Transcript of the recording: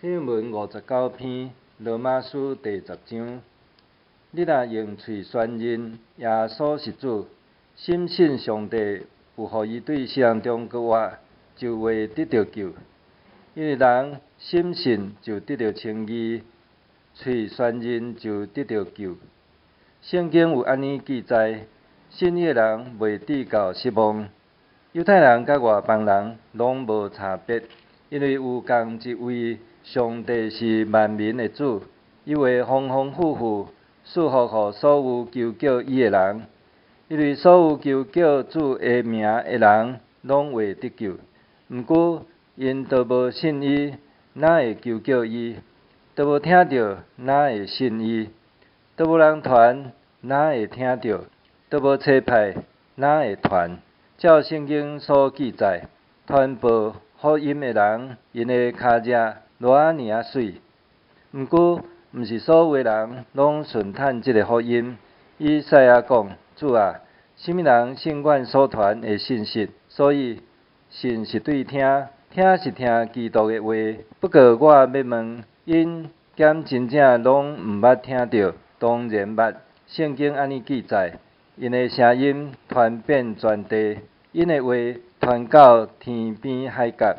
天文59篇，羅馬書第10章。你若用喙宣認耶穌是主，深信上帝有予伊對死人中閣活，就會得著救。因為人深信就得著稱義，喙宣認就得著救。聖經有按呢記載：信伊的人袂致到失望。猶太人佮外邦人攏無差別，因為有仝一位上帝是萬民的主，伊會豐豐富富賜福予所有求叫伊的人，因為所有求叫主的名的人攏會得救。毋過𪜶都無信伊，哪會求叫伊？都無聽著，哪會信伊？都無人傳，哪會聽著？都無差派，哪會傳？照聖經所記載，傳報福音的人，𪜶的跤跡偌爾仔媠。毋過，毋是所有的人攏順趁這个福音。以賽亞講：主啊，啥物人信阮所傳的信息？所以，信是對聽，聽是聽基督的話。不過我欲問，𪜶敢真正攏毋捌聽著？當然捌。聖經按呢記載：𪜶的聲音傳遍全地，𪜶的話傳到天邊海角。